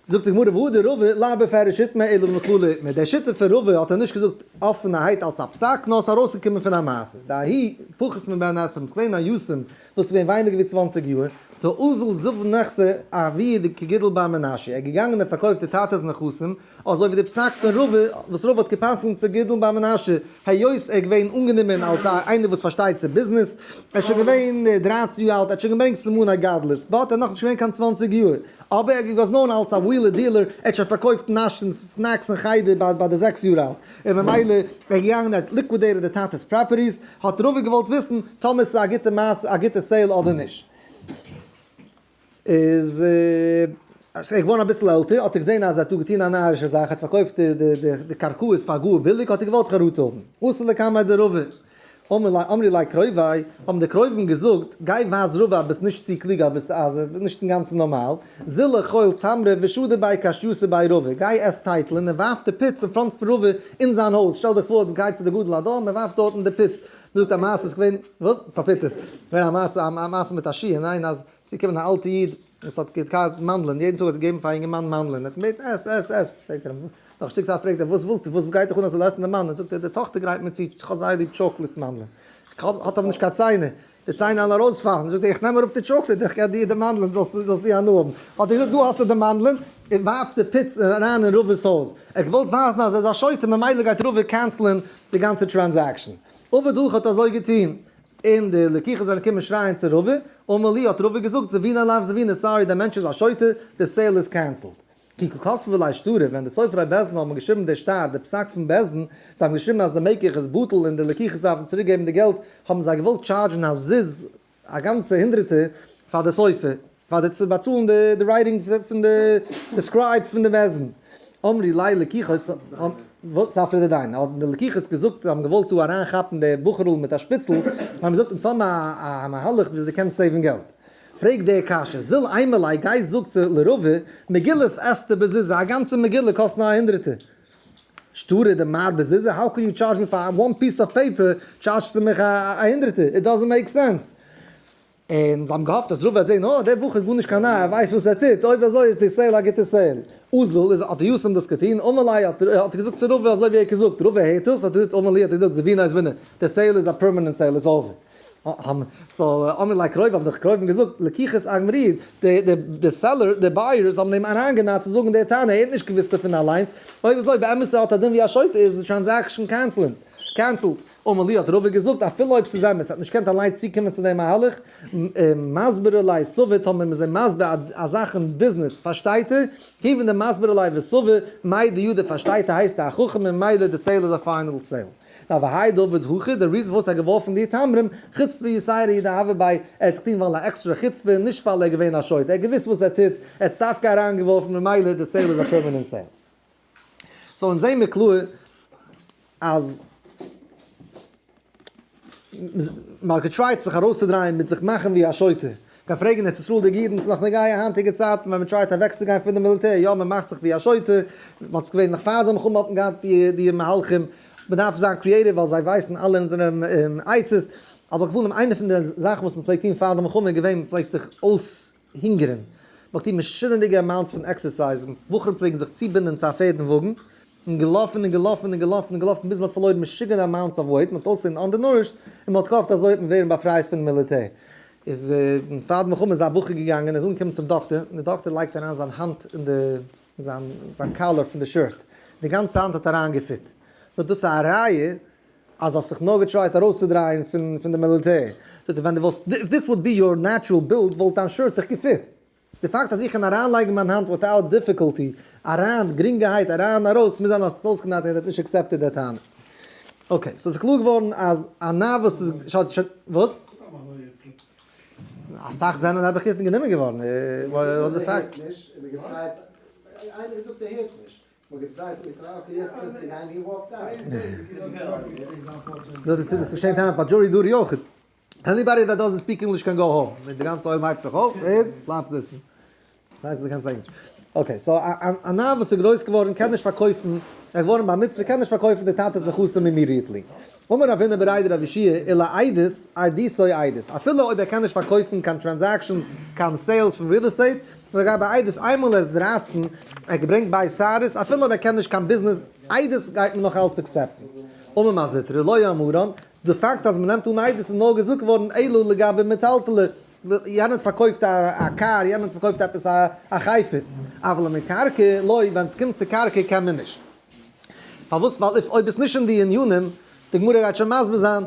זאגט די גמרא והא דרבא לאו בפירוש איתמר אלא במכללא איתמר, דער שיטה פון רבא האט ער נישט געזאגט אפענערהייט אלס א פסק, נאר עס איז ארויסגעקומען פון א מעשה, דההוא פחות מבן עשרים, ס'איז געווען א יתום וואס איז געווען ווייניגער ווי 20 יאר, דאזל זבין נכסי אבוה כגידל בר מנשיא, ער איז געגאנגען און פארקויפט די טאטע'ס נכסים, אזוי ווי די פסק פון רבא וואס רבא האט גע'פסק'נט צו גידל בר מנשיא, היות ער איז געווען אנגענומען אלס א איינער וואס פארשטייט צו ביזנעס, ער איז שוין געווען 13 יאר אלט, ער האט שוין געברענגט סימני גדלות, but ער איז נאכנישט געווען קיין 20 יאר, אבער ער איז known אלס א wheeler dealer, ער האט שוין פארקויפט נאשן, snacks אין חדר ביי די 6 יאר אלט, און ממילא ער איז געגאנגען ער האט liquidated די טאטע'ס properties, האט רבא געוואלט וויסן טאמער ס'איז א גוטע מעשה א גוטע sale אדער נישט. איז ער געווארן אביסל עלטער, האט ער געזען אז ער האט דא געטון א נארישע זאך, ער האט פארקויפט די קרקעות פאר גאר ביליג, האט ער געוואלט חרטה האבן. אתא לקמיה דרבא, אמרי ליה קרובי, האבן די קרובים געזאגט, גיי ווייז רבא אז ביסט נישט צו קלוג, אז ביסט נישט אינגאנצן נארמאל, זיל אכול תמרי ושדי ביה קשייתא בי רבא, גיי עס טייטלען און ווארף די פוץ אין front פון רבא אין זיין הויז, שטעל דיך פאר מ'גייט צו די גדול הדור, מ'ווארפט דארטן די פוץ, מ'זאגט א מעשה איז געווען, וואס? פאפיטעס, געווען א מעשה, א מעשה מיט א שיעור, ניין אז ס'איז געקומען א אלטע איד וואס האט געקארט מאנדלען, יעדן טאג האט ער געגעבן פאר א אינגערמאן מאנדלען, ער האט געבעטן עס, עס, עס, פרעגט ער אים, נאך א שטיק צייט פרעגט ער, וואס ווילסטו, וואס גייט דיך אן אז זאל עסן די מאנדלען, זאגט ער, די טאכטער גרייט מיר צו, איך האב זייער ליב chocolate מאנדלען, איך האב אבער נישט קיין ציינער, די ציינער אלע ארויספאלן, זאגט ער, איך נעם אראפ די chocolate, איך געב דיר די מאנדלען, זאלסט דו הנאה האבן, האט ער געזאגט, דא האסטו די מאנדלען, און ווארפט די פוץ אריין אין רבא'ס הויז, ער האט געוואלט ווייזן אז ער איז א שוטה, ממילא גייט רבא cancel ען די גאנצע transaction. עבד הכי האט אזוי געטון, און די לקוחות זענען געקומען שרייען צו רבא, אמר להו האט רבא געזאגט, זבינא לאו זבינא, sorry דער מענטש איז א שוטה, די sale איז cancelled. כי קא כתבי ליה שטרא, ווען די סופרי בית דין האבן געשריבן די שטר, די פסק פון בית דין, זיי האבן געשריבן אז די מקח איז בטל און די לקוחות דארפן צוריק געבן די געלט, האבן זיי געוואלט טשארדזשן א זוז, א גאנצע הונדרעטער, פאר די סופר, פאר די צו באצאלן די writing פון די scribe פון די בית דין. אמרי ליה לקוחות, וואס? ספרא דדיינא, האבן די לקוחות געזאגט, זיי האבן געוואלט דא אריינכאפן די בחור'ל מיט א שפיצל, האבן געזאגט אונז האבן א מהלך וויאזוי דו קענסט save ן געלט. פרעג די קשיא, זיל אימא ליה, גיי זאג צו לרבא, מגילת אסתר בזוזא, א גאנצע מגילה קאסט נאר א הונדרעטער. שטרא דמר בזוזא, how can you charge me for one piece of paper, טשארדזשסטו מיך א הונדרעטער, it doesn't make sense. און זיי האבן געהאפט אז רבא וועט זען, אה, דער בחור איז גארנישט קיין נאר, ער ווייסט וואס ער טוט, אויב אזוי איז די sale א גוטע sale. אזל איז האט די יתום דאס געטון, אמר ליה האט ער געזאגט צו רבא אזוי ווי ער האט געזאגט, רבא הערט דאס, האט ער אמר ליה האט ער געזאגט זבינא זבינא, די sale איז א permanent sale, it's over. So אמרי ליה קרובים האבן די קרובים געזאגט, לקוחות אגמרי, די seller, די buyers האבן אים אריינגענארט צו זאגן די טענה, ער האט נישט געוואוסט דערפון אליינס, אויב אזוי באמת האט א דין ווי א שוטה איז די transaction cancelled. אמר ליה האט רבא געזאגט אפילו אויב ס'איז אמת, ער האט נישט געקענט אליין צוקומען צו דעם מהלך, מסבירא ליה סבא טאמער מ'איז אים מסביר א זאך אין ביזנעס פארשטייט ער, כיוון דמסבירא ליה וסבא, מאי דידע פארשטייט ער הייסט ער א חכם און ממילא די sale איז א final sale. נאר והאי דעבד הכי, די reason פארוואס ער האט געווארפן די תמרים, חוצפא יתירא הוא דהוה ביה, ער האט זיך געטון ווייל א עקסטרע חוצפה, נישט ווייל ער איז געווען א שוטה, ער האט געוואוסט וואס ער טוט, ער האט עס דווקא אריינגעווארפן ממילא די sale איז א permanent sale. So אונז זעהן מיר קלאר אז מען האט געטרייט זיך ארויסצודרייען מיט זיך מאכן ווי א שוטה. גיין פרעגן ארץ ישראל'דיגע אידן, ס'איז נאך נוגע היינטיגע צייטן ווען מען טרייט אוועקצוגיין פון די מיליטער, יא מען מאכט זיך ווי א שוטה, מען האט עס געווען נאך פאר די מלחמה האט מען געהאט די מהלכים, מען דארף זיין creative ווייל זיי ווייסן אלע אונזערע עצות, אבער על כל פנים איינע פון די זאכן וואס מען פלעגט טון פאר די מלחמה איז געווען מען פלעגט זיך אויס הונגערן. מ'האט געטון משונה'דיגע amounts פון exercise, בחורים פלעגן זיך צובינדן צו א פערד און וואגן, און געלאפן און געלאפן און געלאפן און געלאפן ביז מ'האט פארלוירן משוגענע amounts of weight, מ'האט אויסגעזען undernourished, און מ'האט געהאפט אזוי וועט מען ווערן באפרייט פון מיליטער. איז פאר די מלחמה איז א בחור געגאנגען, איז אנגעקומען צום דאקטער, און דער דאקטער לייגט אריין זיין האנט אין די זיין זיין collar פון די shirt, די גאנצע האנט האט אריינגעפיט. נו דאס איז א ראיה אז האסט זיך נאר געטרייט ארויסצודרייען פון די מיליטער, זאגט ער ווען דו וואלסט, if this would be your natural build וואלט דיין shirt דיך געפיט. די פאקט אז איך קען אריינלייגן מיין האנט without difficulty, אריין, גרינגערהייט, אריין ארויס, מוז זיין אז עס איז אויסגענייט און ער האט נישט accepted די טענה. Okay, so עס איז קלאר געווארן אז א נאר וואס איז, וואס? אסאך זענען נעבעך גענומען געווארן, וואס די פאקט? איינער זאגט ער הערט נישט. דאס איז שוין טענה ביי jury duty אויך. Anybody that doesn't speak English can go home. ווען די גאנצע עולם הייבט זיך אויף, ער בלייבט זיצן. ווייסט אז דו קענסט ענגליש. Okay, so א נער וואס איז גרויס געווארן קען נישט פארקויפן, ער איז געווארן בר מצוה, קען נישט פארקויפן די טאטע'ס נכסים immediately. אמר רב הונא בריה דרב יהושע אלא עדות, עדותו עדות. אפילו אויב ער קען נישט פארקויפן קיין transactions, קיין sales פון real estate, לגבי עדות איינמאל ער איז 13, ער האט געברענגט בית שערות, אפילו אויב ער קען נישט קיין ביזנעס, עדות גייט מען נאך אלץ accept ן. אמר מר זוטרא לא אמרן, די פאקט אז מען נעמט אן עדות איז נאר געזאגט געווארן אלא לגבי מטלטלי, יענער האט פארקויפט א קאר, יענער האט פארקויפט עפעס א חפץ, אבל למקרקעי לא, ווען עס קומט צו קרקע קען מען נישט. פארוואס? ווייל if אויב ביסט נישט אין די ענינים, די גמרא גייט שוין מסביר זיין,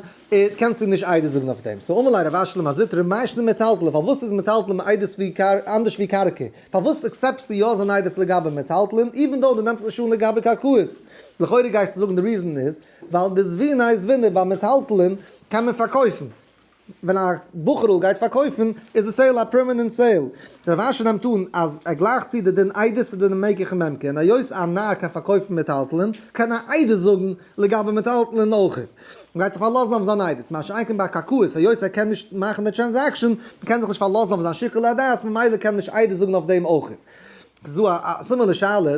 קענסטו נישט עדות זאגן אויף דעם. So אמר ליה רב אשי למר זוטרא, מאי שנא מטלטלי, פארוואס איז מטלטלין עדות ווי קר אנדערש ווי קרקע? פארוואס accept סטו יא זיין עדות לגבי מטלטלין, even though דו נעמסט נישט אן לגבי קרקעות? לכאורה גייסטו זאגן די reason איז, ווייל דזביניה זביני ביי מטלטלין קען מען פארקויפן. ווען א בחור'ל גייט פארקויפן איז די sale א permanent sale. רב אשי נעמט אן אז ער גלייכט צו די דין עדות צו די דין מקח וממכר און היות א נער קען פארקויפן מטלטלין קען א עדות זאגן לגבי מטלטלין אויך. מען גייט זיך פארלאזן אויף זיין עדות. מה שאין כן ביי קרקעות היות ער קען נישט מאכן די transaction, מען קען זיך נישט פארלאזן אויף זיין שיקול הדעת ממילא קען נישט עדות זאגן אויף דעם אויך. ס'איז דא א similar שאלה.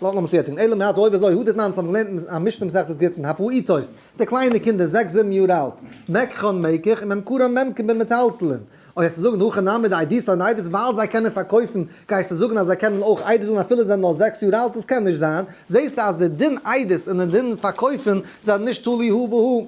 לאמיר צו ענדיגן, אלא מעתה אויב אזוי הא דתנן אונז האבן געלערנט א משנה מסכת גיטין הפעוטות, די קליינע קינדער זעקס זיבן יאר אלט, מקחן מקח וממכרן ממכר במטלטלין, אוי וועסטו זאגן הכא נמי דעדותן עדות ווייל זיי קענען פארקויפן גייסטו זאגן אז זיי קענען אויך עדות זאגן אפילו זיי זענען נאר 6 יאר אלט דאס קען נישט זיין, זעסטו אז די דין עדות און די דין פארקויפן זענען נישט תלוי הא בהא.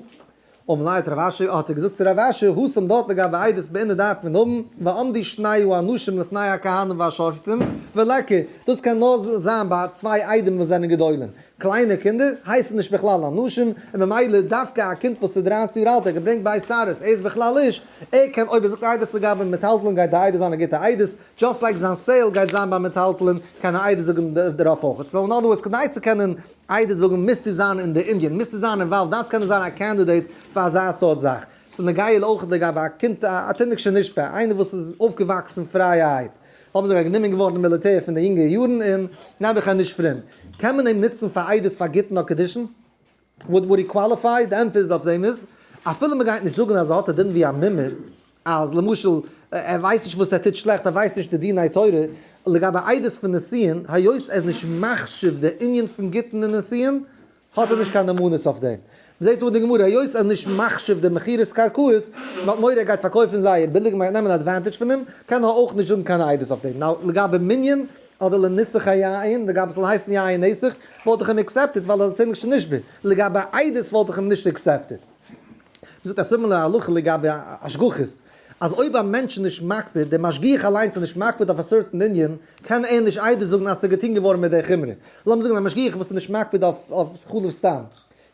אמר ליה האט רב אשי האט ער געזאגט צו רב אשי, התם דארט לגבי עדות בעינא דארף מען האבן, ועמדו שני האנשים לפני הכהנים והשופטים, וליכא, דאס קען נאר זיין ביי צוויי עדים וואס זענען גדולים, קליינע קינדער הייסן נישט בכלל אנשים, און ממילא דווקא א קינד וואס איז 13 יאר אלט ער האט געברענגט בית שערות ער איז בכלל איש, ער קען אויב ער זאגט עדות לגבי מטלטלין גייט די עדות זיין א גוטע עדות, just like זיין sale גייט זיין ביי מטלטלין קען א עדות זאגן דערויף אויך, so in other words כדי צו קענען עדות זאגן מוזטו זיין אין די ענין, מוזטו זיין involved, דארפסט קענען זיין א candidate פאר אזא סארט זאך. ס'איז נוגע אויך לגבי א קינד, א תינוק שנשבה, איינער וואס איז אויפגעוואקסן פרייערהייט. האבן זיי גענומען געווארן אין מיליטער פון די יונגע יארן און נעבעך איז נישט פרום. קען מען אים נוצן פאר עדות פאר גיטין אדער קידושין? Would he qualify? די ענטפער איז אויף דעם איז, אפילו מען גייט נישט זאגן אז ער האט א דין ווי א מומר, אז למשל ער ווייסט נישט וואס ער טוט שלעכט, ער ווייסט נישט די דיני תורה, לגבי עדות פון נישואין, היות ער איז נישט מחשיב די ענין פון גיטין און נישואין, האט ער נישט קיין נאמנות אויף דעם. מ'זעט דא אין די גמרא, היות ער איז נישט מחשיב די מכירת קרקעות, מ'האט מורא ער גייט פארקויפן זייער ביליג, מ'גייט נעמען advantage פון אים, קען ער אויך נישט זאגן קיין עדות אויף דעם. Now, לגבי מנין, אדער לניסוך היין, לגבי ס'זאל הייסן יין נסך, וואלט איך אים accepted ווייל ער איז א תינוק שנשבה. לגבי עדות וואלט איך אים נישט accepted. מ'זאגט א similar הלכה לגבי השגחות, אז אויב א מענטש איז נישט מקפיד, דער משגיח אליינס איז נישט מקפיד אויף א certain ענין, קען ער נישט עדות זאגן אז ס'איז געטון געווארן מיט די חומרא. לאמיר זאגן א משגיח וואס איז נישט מקפיד אויף חלב סתם,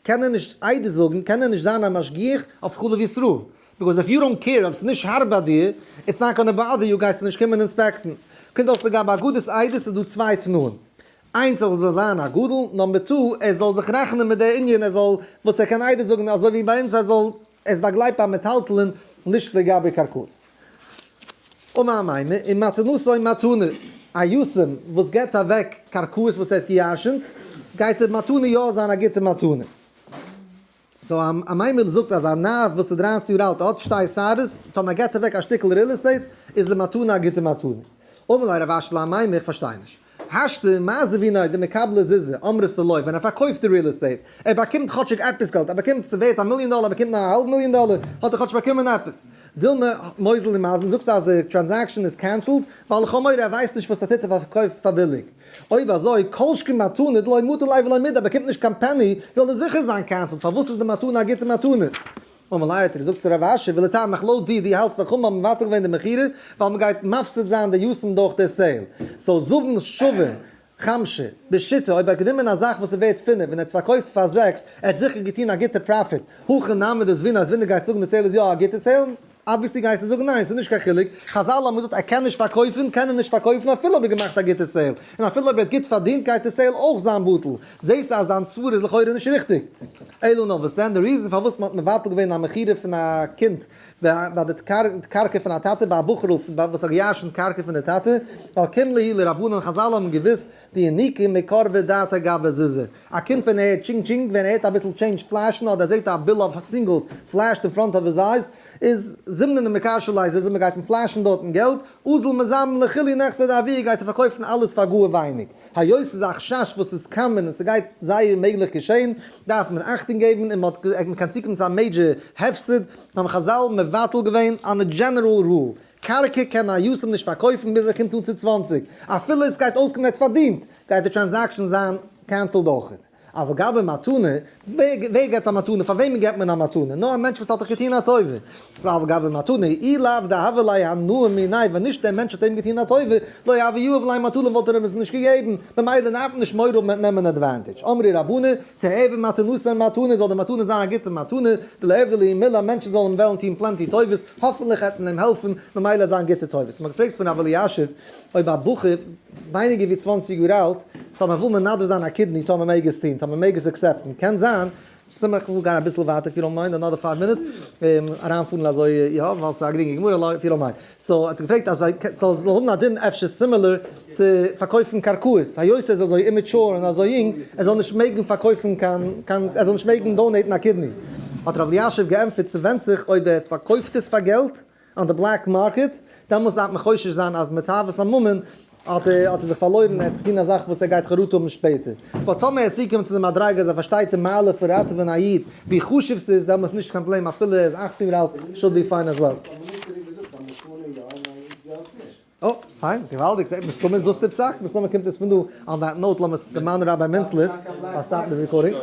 קען ער נישט עדות זאגן, קען ער נישט זיין א משגיח אויף חלב ישראל. Because if you don't care אויב ס'איז נישט הארב ביי דיר, it's not gonna bother you, גייסטו נישט קומען inspect ן. קומט אויס לגבי אגודת עדות איז דא צוויי תנאים. איינס ער זאל זיין א גדול, number two ער זאל זיך רעכענען מיט די ענין ער זאל וואס ער קען עדות זאגן אזוי ווי ביי אונז ער זאל עס באגלייבט ביי מטלטלין נישט לגבי קרקעות. אמר אמימר ומתנתו מתנה, א יתום וואס געבט אוועק קרקעות וואס ער האט געירשנט, גייט די מתנה יא זיין א גוטע מתנה. So אמימר זאגט אז א נער וואס איז 13 יאר אלט האט שתי שערות, טאמער ער געבט אוועק א שטיקל real estate איז די מתנה א גוטע מתנה. אמר ליה רב אשי לאמימר איך פארשטיי נישט. השתא מה זביניה דמקבלי זוזי אמרת דלא ווען ער פארקויפט די real estate ער באקומט כאטשיג עפעס געלט ער באקומט ס'ווערט א מיליאן דאלער ער באקומט נאר א האלב מיליאן דאלער האט ער כאטש באקומען עפעס. דילמא מוזל ומזבין זאגסטו אז די transaction איז cancelled ווייל איך האב מורא ער ווייסט נישט וואס ער טוט ער פארקויפט פאר ביליג. אויב אזוי כל שכן מתנה דלא מטי ליה ולא מידי ער באקומט נישט קיין penny זאל ער זיכער זיין cancelled פארוואס איז די מתנה א גוטע מתנה? אמר ליה האט ער געזאגט צו רב אשי ולטעמיך לויט דיר דו האלטסט דאך האבן מבטל געווען די מכירה ווייל מען גייט מפסיד זיין די יתום דורך די sale so זבין שוה חמשה בשיתא אויב ער האט גענומען א זאך וואס איז ווערט פינף און ער האט עס פארקויפט פאר זעקס ער האט זיכער געטון א גוטע profit הכי נמי דזבינא אז ווען דו גייסט זאגן די sale איז יא א גוטע sale obviously גייסטו זאגן ניין ס'איז נישט קיין חילוק חזל האבן געזאגט ער קען נישט פארקויפן קען ער נישט פארקויפן אפילו אויב ער האט געמאכט א גוטע sale און אפילו אויב ער האט גוט פארדינט גייט די sale אויך זיין בטל זעסט אז דיין סברא איז לכאורה נישט ריכטיג. אלא נאר וואס דען די reason פארוואס מען האט מבטל געווען א מכירה פון א קינד ביי די קרקע פון א טאטע ביי א בחור'ל וואס האט געירשנט קרקע פון די טאטע, ווייל קים להו לרבנן חזל האבן געוואוסט דינוקא מעיקרא דעתיה גבי זוזי, א קינד ווען ער הערט טשינג טשינג ווען ער הערט אביסל change flash ן אדער ער זעט א bill of singles flashed in front of his eyes איז זימנין דמכרשי ליה זוזי מען גייט אים flash ן דארטן געלט, אזיל מזבין לכוליה נכסי דאבוה גייט ער פארקויפן אלעס פאר גאר ווייניג. היות ס'איז א חשש וואס איז common און ס'גייט זייער מעגליך געשען, דארף מען אכטונג געבן און מ'האט מ'קען צוקומען צו א major הפסד, האבן חזל מבטל געווען אן א general rule, קרקע קען א יתום נישט פארקויפן ביז ער קומט אן צו 20, אפילו עס גייט אויסקומען ער האט פארדינט, גייט די transaction זיין cancelled אויכעט. אבל גבי מתנה, ווער געבט א מתנה? פאר וועמען געבט מען א מתנה? נאר א מענטש וואס האט דיך געטון א טובה. ס'איז אבל גבי מתנה, אי לאו דהוה ליה הנאה מיניה, ווען נישט דער מענטש האט אים געטון א טובה, לא הוה יהיב ליה מתנה וואלט ער אים עס נישט געגעבן, ממילא דארף מען נישט מורא האבן מיט נעמען advantage. אמרי רבנן, תיהוי מתנתו מתנה, זאל די מתנה זיין א גוטע מתנה, דליעבדו ליה מילא, מענטשן זאלן אים וועלן טון plenty טובות, האפנטליך וועט מען אים העלפן, ממילא וועט זיין גוטע טובות. מ'האט געפרעגט פון רב אלישיב, אויב א בחור ווייניגער ווי 20 יאר אלט, טאמער וויל מנדב זיין א kidney, טאמער מעג עס טון, טאמער מעג עס accept ן, קען זיין, ס'מ איך וויל גיין אביסל ווייטער if you don't mind, another five minutes, אריינפארן אזוי, יא, ווייל ס'איז א גרינגע גמרא, לא, if you don't mind. So האט ער געפרעגט אז זאל זאל האבן א דין אפשר similar צו פארקויפן קרקעות, היות ער איז אזוי immature און אזוי יונג, ער זאל נישט מעגן פארקויפן קיין, קיין, ער זאל נישט מעגן donate ן א kidney. האט רב אלישיב געענטפערט, ס'ווענדט זיך אויב ער פארקויפט עס פאר געלט, on the black market, דעמאלס דארף מען חושש זיין אז מתאוות הממון האט ער האט ער זיך פארלוירן, ער האט געטון א זאך וואס ער גייט חרטה האבן שפעטער. But טאמער ער איז צוגעקומען צו די מדריגה אז ער פארשטייט די מעלה פון ראטעווען א איד, ווי חשוב ס'איז, דעמאלס נישט קיין פראבלעם אפילו ער איז 18 יאר אלט, should be fine as well. אה, פיין, געוואלדיג, זעט מסתמא איז דאס די פסק, מסתמא קומט עס פון דא, on that note לאמיר דערמאנען Rabbi מינצלעס, פאר stop ן די recording.